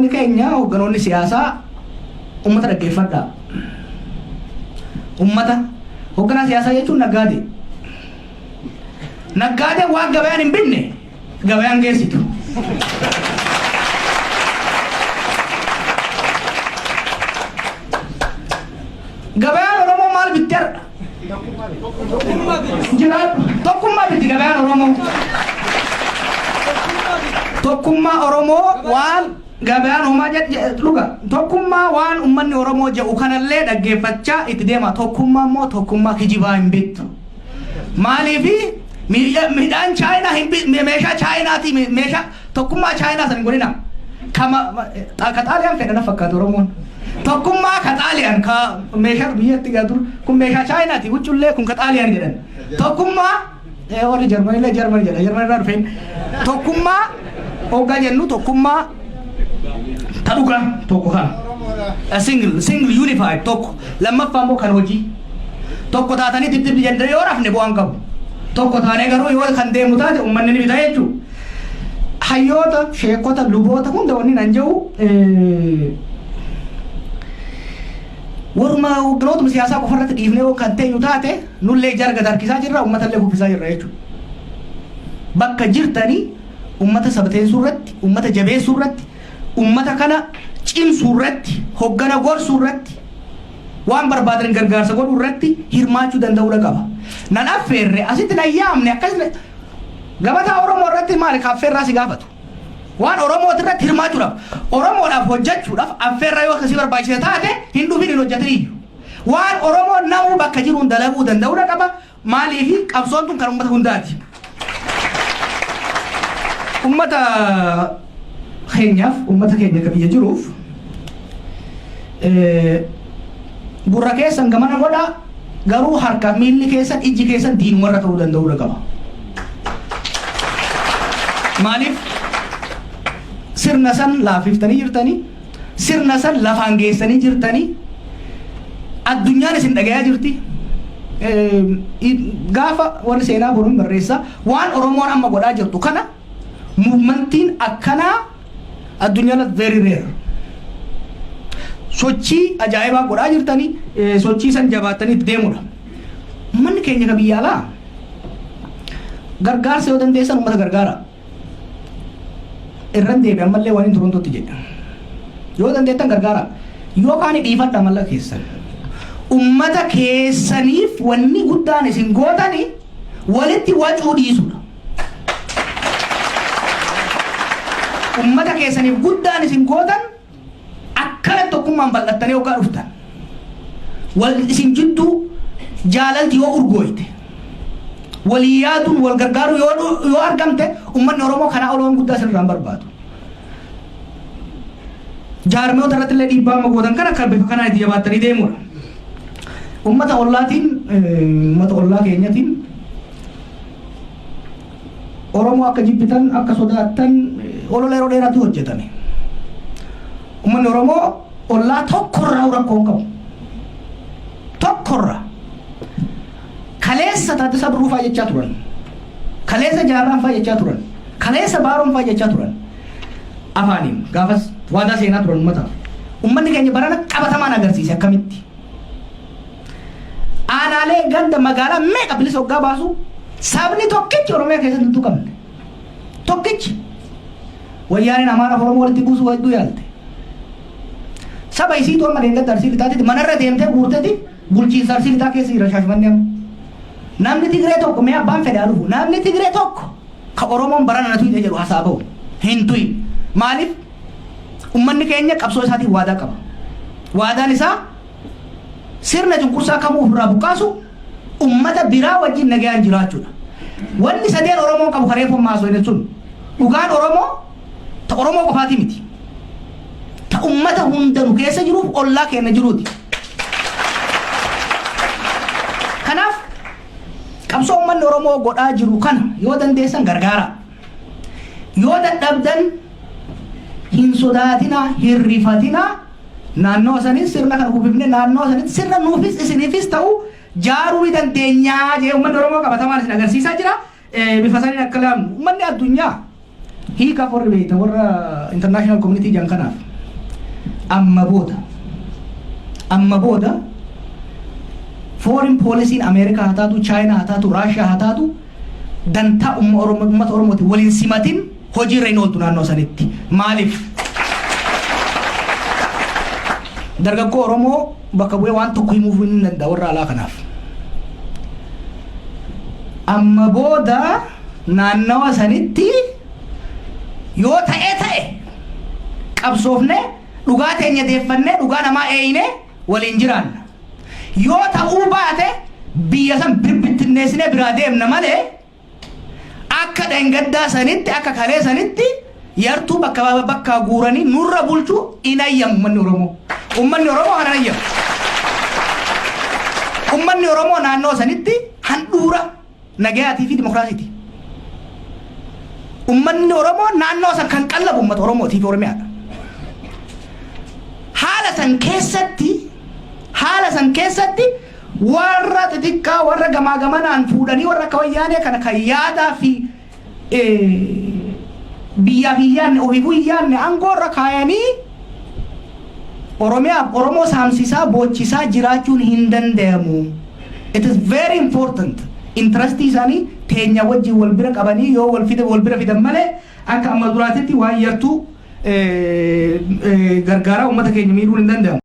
Keenya hogganoonni siyaasaa, ummata dhaggeeffadhaa. Ummata hoogganaa siyaasaa jechuun naggaadee. Naggaadee waan gabayaan hin binne gabayaan geessitu. Gabayaan Oromoo maal bitti har'a? Jiraadhu. Tokkummaa bitti gabayaan Oromoo. Tokkummaa Oromoo waan gabayaan homaa dhuga. Tokkummaa waan uummanni Oromoo jedhu kanallee dhaggeeffachaa itti deema. Tokkummaa immoo tokkummaa kijibaa hin bittu. Maaliifi midhaan Chaayinaa hin meeshaa Chaayinaati, meeshaa tokkummaa Chaayinaa san hin godhina. Kama ka Xaaliyaan fedha na fakkaatu Oromoon. Tokkummaa ka Xaaliyaan ka meeshaa biyyatti gaa dur kun meeshaa Chaayinaati, huccullee kun ka Xaaliyaan jedhan. Tokkummaa warri Jarmanillee Jarman jedha, Jarman irraa dhufeen. Tokkummaa hoggaa jennu tokkummaa ta dhugaa tokko kana. A single, single unified tokko. Lammaffaa immoo kan hojii. Tokko taatanii dibdibdi jennee yoo rafne bu'aan qabu. Tokko taanee garuu yoo kan deemu taate uummanni ni bita jechuudha. Hayyoota, sheekota, luboota hunda wanni nan jedhu, waruma hogganootuma siyaasaa qofa irratti dhiifnee yoo kan teenyu taate, nullee jara gad harkisaa jirra, uummatallee kuffisaa jirra jechuudha. Bakka jirtanii uummata sabateessuu irratti, uummata jabeessuu irratti, uummata kana cimsuu irratti, hoggana gorsuu irratti, waan barbaadan gargaarsa godhuu irratti hirmaachuu danda'uudha qaba. Nan affeerre, asitti nan yaamne, akkas gabataa Oromoo irratti maali ka affeerraa si gaafatu? Waan Oromooti irratti hirmaachuudhaaf, Oromoodhaaf hojjechuudhaaf affeerraa yoo akkasii barbaachise taate, hin dhufin, hin hojjetin iyyuu. Waan Oromoo namuu bakka jiruun dalaguu danda'uudha qaba. Maaliifi qabsoon tun kan uummata hundaati. Uummata keenyaaf, uummata keenya ka biyya jiruuf, gurra keessan gamana godhaa, garuu harka miilli keessan, ijji keessan diinumarra ta'uu danda'uudha qaba. Maaliif sirna san laaffiftanii jirtanii, sirna san lafaan geessanii jirtanii, addunyaan isin dhagayaa jirti. Gaafa warri seenaa boruun barreessa, waan Oromoon amma godhaa jirtu kana, movementiin akkanaa addunyaa irratti very rare. Sochii ajaa'ibaa godhaa jirtanii, sochii san jabaattanii itti deemudha. Uummanni keenya ka biyya alaa gargaarsa yoo dandeessan uummata gargaara. Irran deebi ammallee waan hin Torontootti jedha. Yoo dandeettan gargaara. Yookaan dhiifadha mallaqa keessan. Uummata keessaniif wanni guddaan isin gootani walitti wacuu dhiisudha. Uummata keessaniif guddaan isin gootan akkana tokkummaan bal'attanii hoggaa dhuftan. Wal isin jidduu jaalalti yoo urgooyte, walii yaaduun wal gargaaruu yoo argamte, uummanni Oromoo kanaa ol waan guddaa isinirraa hin barbaadu. Jaarmiyoota irratti illee dhiibbaa amma gootan kana kan bifa kanaan itti jabaattanii deemuudha. Uummata ollaatiin, uummata ollaa keenyatiin, Oromoo akka jibbitan, akka sodaattan olola yeroo dheeraatu hojjetame. Uummanni Oromoo ollaa tokkorraa rakkoo hin qabu. Tokkorraa. Kaleessa Taaddasaa Birruu fa'aa jechaa turan. Kaleessa Jaarraan fa'aa jechaa turan. Kaleessa Baaroon fa'aa jechaa turan. Afaaniin gaafas waadaa seenaa turan uummataaf. Uummanni keenya barana qabatamaan agarsiise akkamitti. Aanaalee, ganda, magaalaa meeqa bilisa hoggaa baasu, sabni tokkichi Oromiyaa keessatti hin tuqamne. Tokkichi. Wayyaaneen Amaara Oromoo walitti buusuu hedduu yaalte. Saba isiitu amma deemtee Arsii Lixaatitti manarra deemtee guurteeti bulchiinsa Arsii Lixaa keessa jira Shaashamannee amma. Namni Tigree tokko, mee abbaan fedhe haa dhufu, namni Tigree tokko ka Oromoon barana na tuyxe jedhu hasaa bahu hin tuyin. Maaliif? Uummanni keenya qabsoo isaatiif waadaa qaba. Waadaan isaa sirna cunqursaa kamuu ofirraa buqqaasu, ummata biraa wajjin nagayaan jiraachuudha. Wanni sadeen Oromoon qabu karee fommaa osoo sun dhugaan Oromoo ta Oromoo qofaati miti. Ta ummata hundanu keessa jiruuf ollaa keenya jiruuti. Kanaaf qabsoo uummanni Oromoo godhaa jiru kana yoo dandeessan gargaara. Yoo dadhabdan hin sodaatinaa, hin rifatinaa. Naannoo sanis sirna kana kuffifne, naannoo sanitti sirna nuufis isiniifis ta'u jaaruu ni dandeenyaa jee uummanni Oromoo qabatamaan isin agarsiisaa jira. Bifa saniin akka laamnu uummanni addunyaa hiikaaf warri beektan warra international community jedhan kanaaf. Amma booda foreign policy Ameerikaa haa taatu, Chaayinaa haa taatu, Raashiyaa haa taatu, dantaa uummata Oromooti waliin simatin hojiirra hin ooltu naannoo sanitti. Maaliif? Dargaggoo Oromoo bakka bu'ee waan tokko himuuf hin danda'a warra alaa kanaaf. Amma booda naannawa sanitti yoo ta'e ta'e qabsoofne, dhugaa teenya deeffannee, dhugaa namaa eeyine waliin jiraanna. Yoo ta'uu baate biyya san birbittinneessinee biraa deemna malee, akka dhangaddaa sanitti, akka kalee sanitti yartuu bakka bakkaa guuranii nurra bulchuu hin ayyamu uummanni Oromoo. Uummanni Oromoo kana ayyamu. Uummanni Oromoo naannoo sanitti handhuura nagayaatii fi dimokiraasiiti. Uummanni Oromoo naannoo san kan qallabu uummata Oromootii fi Oromiyaadha. Haala san keessatti warra xixiqqaa, warra gamaa gamanaan fuudhanii, warra akka Wayyaanee kana kan yaadaa fi biyyaaf hin yaadne, ofiifuu hin yaadne, aangoo irra kaayanii Oromiyaaf Oromoo saamsisaa boochisaa jiraachuun hin danda'amu. It is very important. Interestii isaanii teenya wajjin wal bira qabanii yoo wal fide wal bira fidan malee, akka amma duraatitti waan yartuu gargaaraa uummata keenya miidhuun hin danda'amu.